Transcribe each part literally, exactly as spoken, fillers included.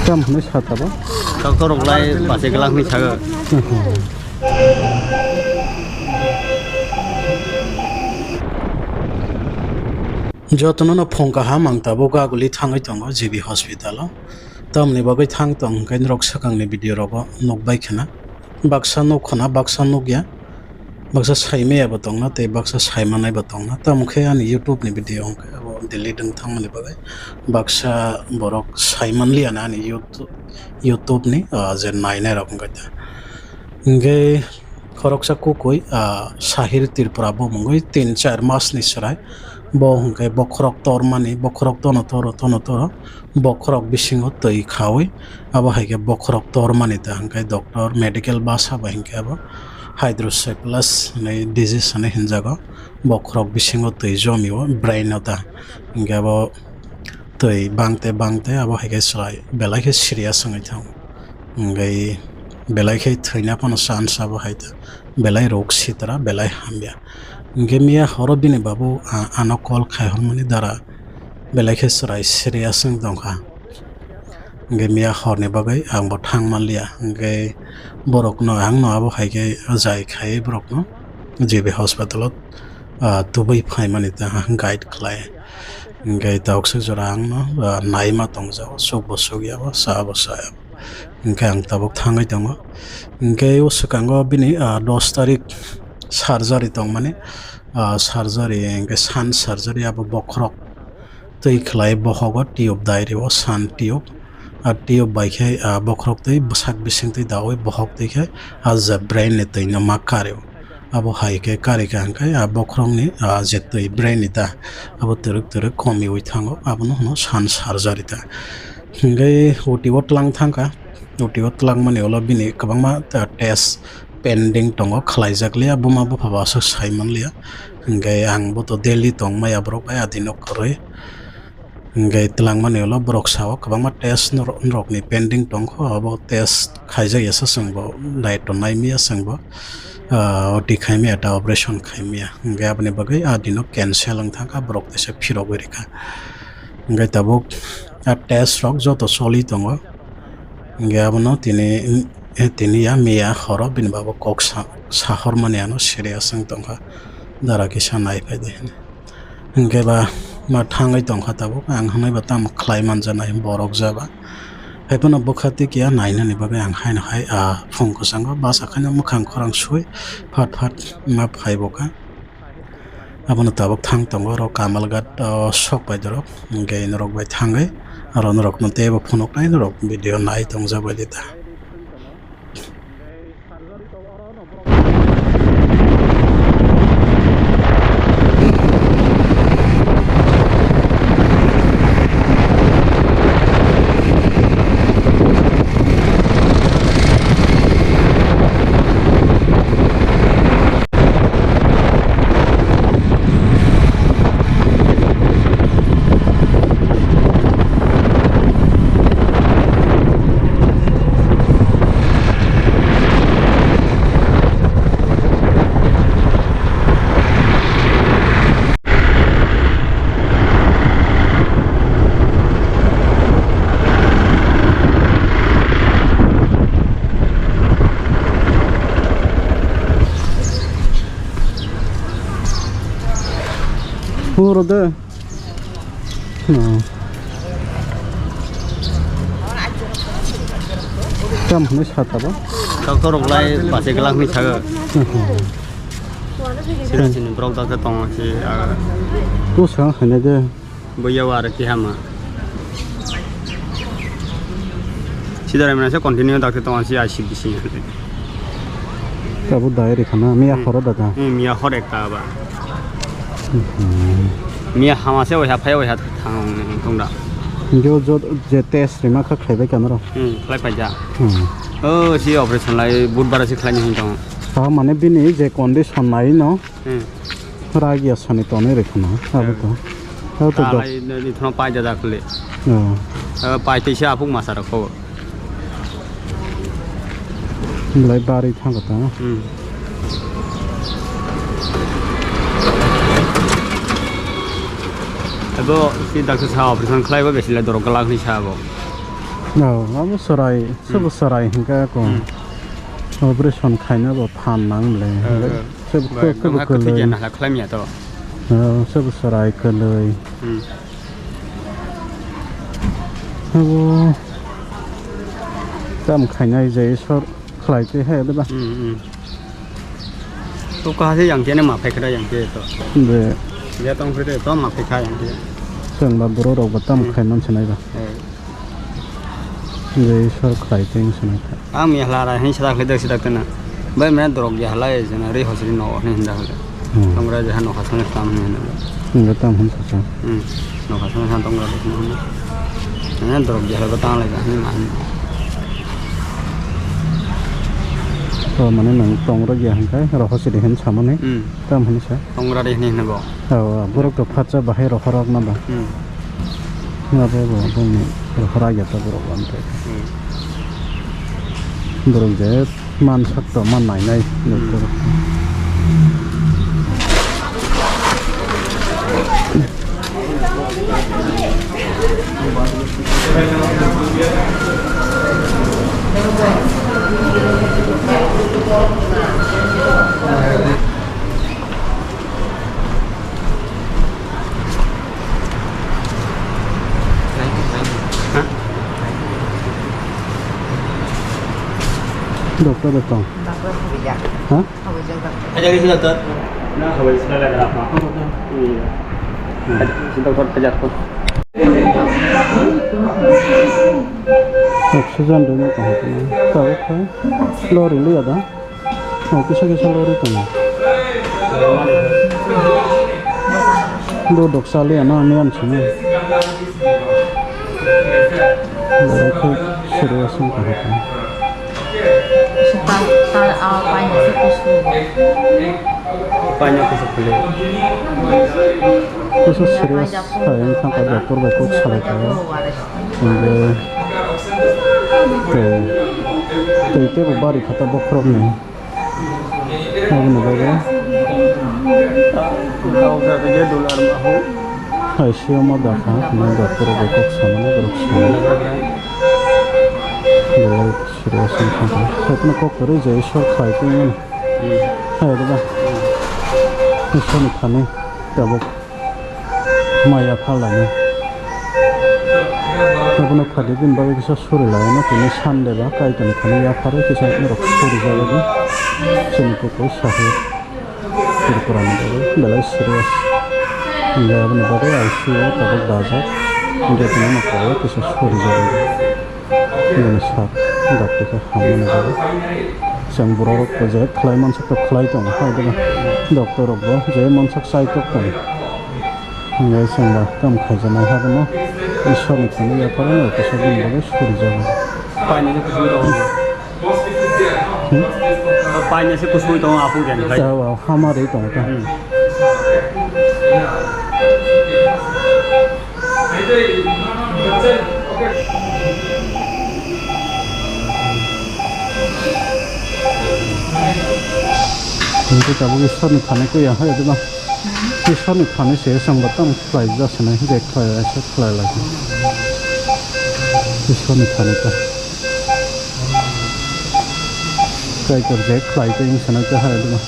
Tamo hwnwi sa tabuk? Doctor rok lai bachai glak hwnwi sago. Jotono no phung kaham, ang tabuk Gaguli thangwi tongo G B hospital o. Tamoni bagwi thang tong hwnkhe norok swkangni video rogo nukbai khna. Baksa nuk khna, baksa nukya. Baksa saimaya bo tongna tei baksa saimanai bo tongna. Tamo khe ani YouTube ni video hwnkhe abo delete wng thangmani bagwi baksa borok saimanliya na ani YouTube, YouTube ni, ah, je nainai rok wngkha ta. Hwnkhe khoroksa kukui, ah, Sahir Tripura bo mungwi tin char mas ni chwrai. Bo hwnkhe bokhorok tormani, bokhorok tono toro, tono toro, bokhorok bisingo twi khaui, abo hai khe bokhorok tormani ta hwnkhe doctor medical basa bai hwnkhe abo hydrocephalus hinwi disease hinwi hinjago. Bokhorok bisingo twi jomio brain o ta, hwnkhe abo twi bangte bangte abo hai khe chwrai belai khe serious wngwi thango. Hwnkhe belai khe thwina phano chance abo hai ta, belai rok sitra, belai hamya. Hwnkhe miya horo bini babu, ah, ano call khai hwnmani dara belai khe chwrai serious wng tongkha. Hwnkhe miya horni bagwi ang bo thang manliya. Hwnkhe borokno, ang no abo hai khe jai khai borokno G B hospital o, ah, tubui phaimani ta guide khlai. Hwnkhe tabuk swk jora ang no, ah, naima tongjago, chuk bo chukya bo, cha bo chaya bo. Hwnkhe ang tabuk thangwi tongo. Hwnkhe o swkango bini, ah, dos tarik surgery tongmani, ah, surgery hwnkhe sun surgery abo bokhorok twi khlai bohogo tube dai rio sun tube. Ah, tube bai khe, ah, bokhorok twi bwsak bising twi daui bohok twi khe, ah, je brain ni twi no ma kario. Abo hai khe karikha hwnkhe, ah, bokhorok ni, ah, je twi brain ni ta abo twrwk twrwk komiui thango, abono hwno sun surgery ta. Hwnkhe uti o tlang thangkha, uti o tlangmani ulo bini kwbangma, ah, test pending tongo, khlaijak liya, buma bupha bo aswk sai manliya. Hwnkhe ang bo to daily tong maya borok bai adino kwrwi. Hwnkhe twlangmani ulo borok sao kwbangma test norok, norokni pending tongkho, abo test khaijak ya sa chwngbo, dai tongnai miya chwngbo, ah, oti khai miya ta operation khai miya. Hwnkhe aboni bagwi adino cancel wng thangkha, borok teisa phirogwi rikha. Hwnkhe tabuk a test rok joto choli tongo. Hwnkhe abono tini, tini ya miya horo bini babo kok sa, sahormani ano serious wng tongkha, dara kisa naiphai di hinwi. Hwnkhe ba ma thangwi tongkha tabuk, ang hwnwi ba tamo khlai manjanai borok jaba. Haiphano bwkha twi kiya nainani bagwi ang haino hai, ah, phung kwchango bus akhano mwkhang khorang sui phat phat ma phai bokha. Abono tabuk thang tongo oro Kamalghat, o, sok bai dorok, hwnkhe norok bai thangwi aro norokno teibo phunuknai norok video nai tongjak bai di ta. Oro de. Hmm. Tam hwnwi sa tabuk. Doctor rok lai bachai glak hwnwi sago. Hmm. Sini sini borok doctor tongo si, ah. Tu sang hwnwi de. Bo yao aro keha ma. Sida rai mwnasa continue dakti tongo si I C bisingo. Tabuk dai rikha na, miya horo da ta? Hmm, miya hor ekta ba. Hmm. Miya hama se waiha phai waiha thang tong da. Hingke o jot je test rima kha khlaibai kha norok? Hmm, khlai paijak. Hmm. O si operation lai budbar se khlaini hwn tongo. Ah, mane bini je condition nai no? Hmm. Ragi asani tonwi rikha na, abo to. Abo to dok. Talai ni thono pai da dakle. Oh. Eh, pai teisa apuk masa rok kho. Belai bari thangkha ta. Hmm. Abo si doctor sa operation khlaiba besi lai dorok galak ni sa abo. Oh, abo chwrai, sebo chwrai hinkhe ako. Hmm. Operation khaina bo phan nang le. Eh, eh. Sebo bai, kebo nang ha kwthwi kwlwi. Khe nahla khlai manya to. Oh, sebo chwrai kwlwi. Hmm. Abo tam khainai je Isor khlai twi hai diba? Hmm, hmm. To kaha se yang khe ne ma phai khada yang khe to. Be. Ya tong phai de to ma phai kha yang khe. Chwng ba borok rok bo tam khai man sinai ba. Eh. Be Isor khlai twi sinai kha. Ang mi hla ra hin sida khlai dak sida kana. Bai me dorok ya hla e jana ri hosri no hin da hla. Hmm. Tong ra je hano khasang tam hin da. Hinga tam hwn sacha. Hmm. Nokha song song tong rw rw. Nang dorok jera bo tang lai ka hwnwi ma hwn. O mane nang tong rw ya hwn kai rohor sidi hwn samani. Hmm. Tam hwn sa. Tong rw rw hwnwi hwno bo. O borok to phatsa bahai rohor rok na ba. Hmm. Na bo bo boni rohor ya ta borok wan te. Hmm. Borok je. Man sakto, man nainai. Hmm. Doctor de tong. Doctor hubijak. Ha? Hubijak doctor. Aja di sini, Doctor. Na hubijak sila lagi apa? Iya. Hmm. Aja, si doctor aja tuh. Oxygen de na kaham. Tahu kan? Lori liya da. O kisa kisa lori tongo. Do doksa le ano ani an sini. Lori ko serious wng kha hapa. Suka ta a paina se kusu. Paina kusu kule. Kusu serious hai wng kha doctor bai kok salai kha. Hingke tei tei tebo bari kha ta bokhorok ni. Aboni bagwi. Hai siyama dakha, hwnwi doctor rok bai kok samani borok samani. Belai serious wngkha. Hai phano kok kwrwi je Ishwar khlai tongmani. Hai diba? Ishwarni thani tabuk. Maya phalani. Abono khadi bini bagwi kisa suri laino tini Sunday ba Kaitorni thani yapharo kisa norok suri jagadi. Chini kuku sahi Tripura ni bagwi belai serious. Hingke aboni bagwi I C U o tabuk dajak. Hingke tini nok o kisa suri jagadi. Bini sak dakti khe hamya ni bagwi. Chwng borok rok bo je khlai mansak to khlai tongo, hai diba? Doctor rok bo je mansak chai tok tongo. Hingke chwng ba tamo khaijaknai habuno Ishwar ni thani yapharo no kisa bini bagwi surijago. Paina se kusui tongo. Hmm? Paina se kusui tongo, aphuru jani khai. Chao, hama rwi tongo ta. Hmm. Hingke tabuk Ishwarni thani koi ya hai diba? Ishwarni thani se chwng bo tamo khlai jak se nai, je khlai lai se khlai lai. Ishwarni thani ta. Kaitor je khlai tei wng se nai khe hai diba?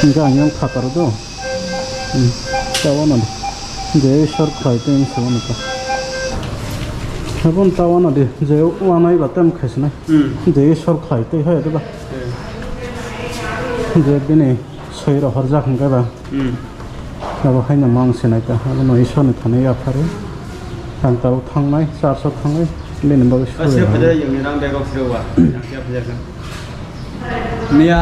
Hingke ang yang phataro do. Hmm. Tabana di. Je Ishwar khlai tei wng se mano ta. Aboni tabana di. Je wanai ba tem khaisnai. Hmm. Je Ishwar khlai tei hai diba? Hmm. Je bini soi rohorjak hingke ba. Hmm. Abo haino mang sinai ta, abono Ishwarni thani yaphari. Ang tabuk thangnai, church o thangnai, bini bagwi suri hai. Phai de, yungni rang bag o phai wa. Yang siya phai ka. Miya,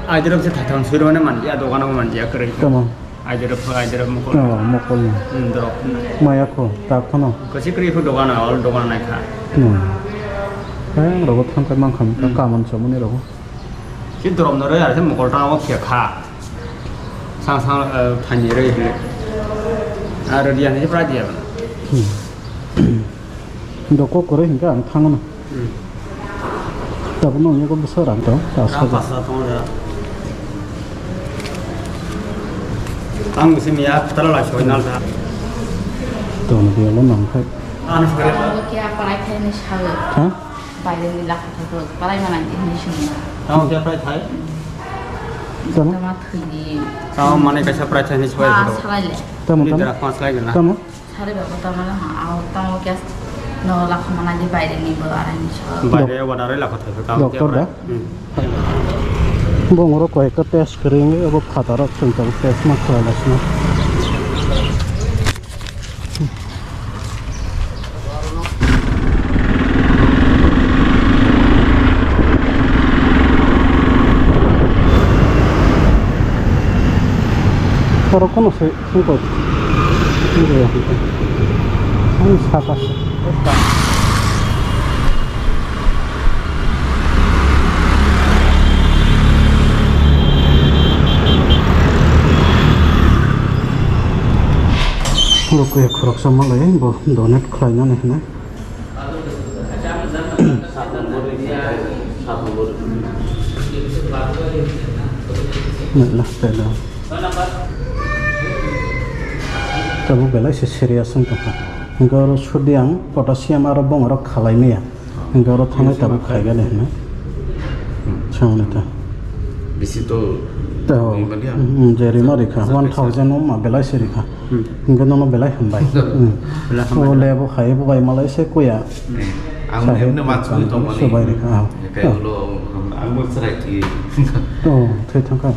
aidirok se thaithang sui rwmani manliya, dogano manliya kwrwi. Tamo? Aidirok, aidirok mokol. Oh, mokol ni. Hmm, dorok. Maya kho, tak phano. Kwchwi kwrwi pho dogano, all dogano naikha. Hmm. Hai, ang rogo thangkai mankha, hmm, kamon chomoni rogo. Si dorok no rw, ar se mokol tang o phiya kha. Sang sang, eh, thani rwi hwnwi. Aro diya hwnwi se pura diya bana. Hmm. Doko kwrwi hinkhe ang thangono. Hmm. Tabukno wngya khe bwsa rang tong, ta ang saja. Pasa tongo da. Ang se miya phataro lai soi nal da. Tongna diya lo nang khai. Ano sugari. Tamo khe parai khai ni sago. Ha? Baire ni lakha thago, parai mana ni hinwi swngo. Tamo khe parai khai? Tamo? Tamo thwi di. Tamo mane kaisa parai khai ni sabai. Ah, thago. Salai le. Tamo, tamo? Litra khon salai gana. Tamo? Sari babo tamo na ha, ao tamo khe no lakha mana di baire ni bo arai ni sago. Baire o wadarai lakha thago, tamo khe parai. Doctor da? Hmm. Bongorok koi ekta test kwrwi wngwi abo phatarok chwng tabuk test ma khlai laisina. Oro kono se. Sungkoi. Sungkoi. Ang saka se. Lokwe khoroksa malai bo donate khlainani hwnwi. Nukla, telo. Tabuk belai se serious wng tongkha. Hwnkhe oro sodium, potassium aro bongorok khalai maya. Hwnkhe oro thangnai tabuk khaigani hwnwi. Samani ta. Bisi to. To. Rimani ang. Mm, je rima rikha, one thousand wngma belai se rikha. Hmm. Hwnkhe nono belai hambai. Hmm. Belai hambai. O lebo hai bo bai malai se kuya. Hmm. Ang sahe emne mansugwi tongmani. Subai rikha, ah. Khe ulo ang bo chwrai thi. Oh, thwi thangkha.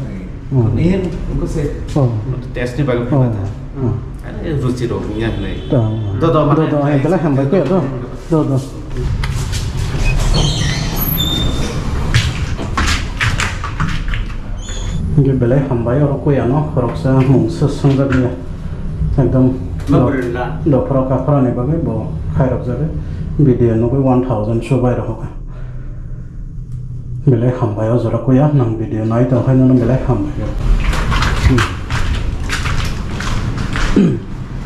Hmm. Nihin ko se. Oh. Test ni bagwi phai ta. Oh. Are ruchi rok nya hnai. Do, do, do, belai hambai kuya do. Do, do. Hingke belai hambai oro koi ano khoroksa mungsa swngjak ya. Ekdom dophra kaphra ni bagwi bo khairok jagwi video nugwi one thousand chubai rohokha. Belai hambai o jora koi ya nang video nai tong khaino belai hambai.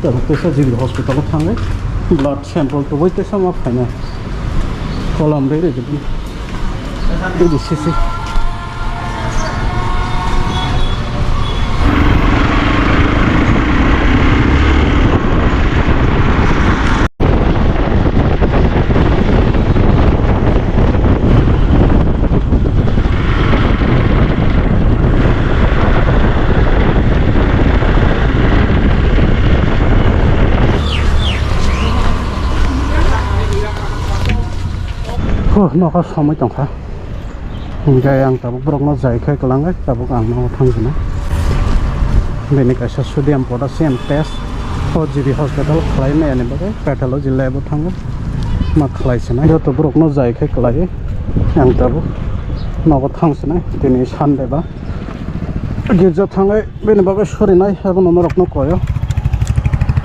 Tabuk teisa G B hospital o thangwi blood sample tubui teisa ma phaina kolam ri ri ri ri sisi. Huh, nokha somoi tongkha. Hingke ang tabuk borokno jai khe kwlangnai, tabuk ang nogo thang sina. Bini kaisa sodium potassium test o G B hospital khlai maya ni bagwi pathology lab o thango. Ma khlai sinai. Joto borokno jai khe kwlai. Ang tabuk nogo thang sinai. Tini Sunday ba. Girja thangai bini bagwi sorinai, abono norokno koyo.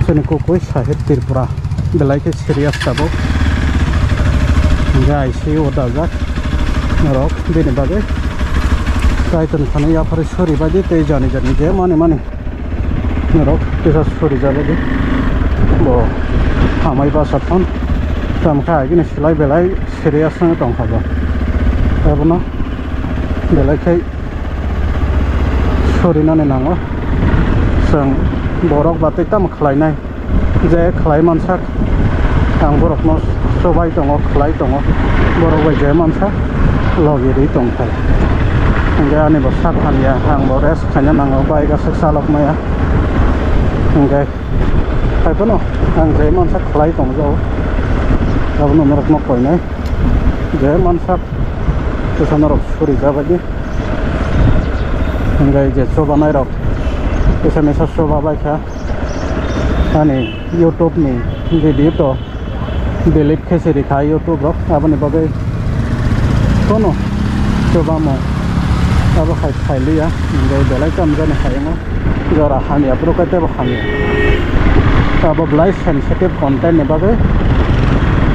Chini kukui Sahib Tripura belai khe serious tabuk. Hingke I C U o dajak norok bini bagwi. Kaitor ni thani yaphari sori baidi tei jani jani je mani mani norok kisa sori jabadi. Bo hamai basa thon tamkha agini silai belai serious wngwi tongkha bo. Abono belai khe sorinani nango. Chwng borok ba tei tamo khlainai, je khlai mansak, ang borokno chobai tongo, khlai tongo, borok bai je mansa logi ri tongthai. Hingke ani bo sak hamya, ang bo rest khaina nango, bike aswk chalok maya. Hingke hai phano ang je mansa khlai tongjago, abono norokno koinai. Je mansak kisa norok suri jabadi. Hingke je chobanai rok kisa misa choba baikha. Ani YouTube ni video to delete khe se rikha YouTube rok, aboni bagwi kono chobamo abo hai khailiya, hingke belai kamjani hayungo. Jora hamya, borok khe tebo hamya. Abo belai sensitive content ni bagwi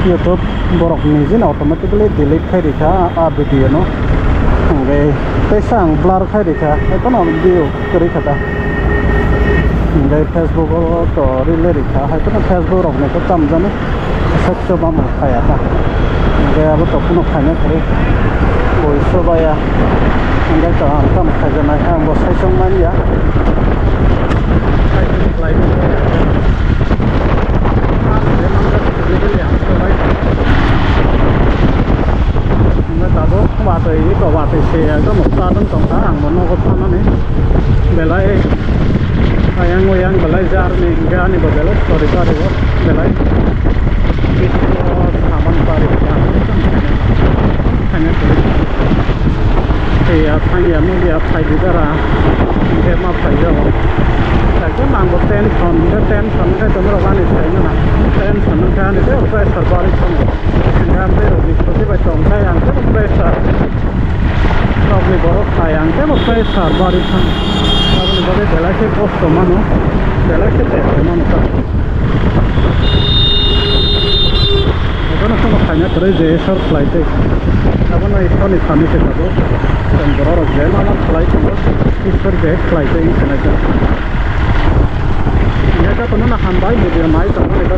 YouTube borok nijino automatically delete khai rikha a video no. Hingke teisa ang blur khai rikha, ekono view kwrwi kha ta. Hingke Facebook o to rele rikha, hai phano Facebook rok ni khe tamjani. Aswk choba mo kaya ta. Hingke abo to phano khaina kwrwi. Boi choba ya. Hingke to ang tamo khaijaknai, ang bo saichung manya. Hai phano khlai manya. Ani bo belai sori bari o, belai bisingo saman bari o, ang khaina kwrwi. Thaiya, thangya, nukya, phaidi dara, hingke ma phaijago. Ekdom ang bo tension, hingke tension, hingke tongmorok ani saimano. Tension, hingke ani tei pressure bari tongo. Hingke ang tei rokni soti bai tongkhe, ang tei pressure. Nokni borok phai ang tei bo pressure bari thang. Aboni bagwi belai khe kosto mano, belai khe kosto mano ta. Abono kheno khaina kwrwi je Ishwar khlai tei. Abono Ishwarni thani se tabuk. Chwng borok rok je ma ma khlai tongo, Ishwar je khlai tei wngkha nai ta. Hingkhe jotono no hambai video nai tongmani bagwi.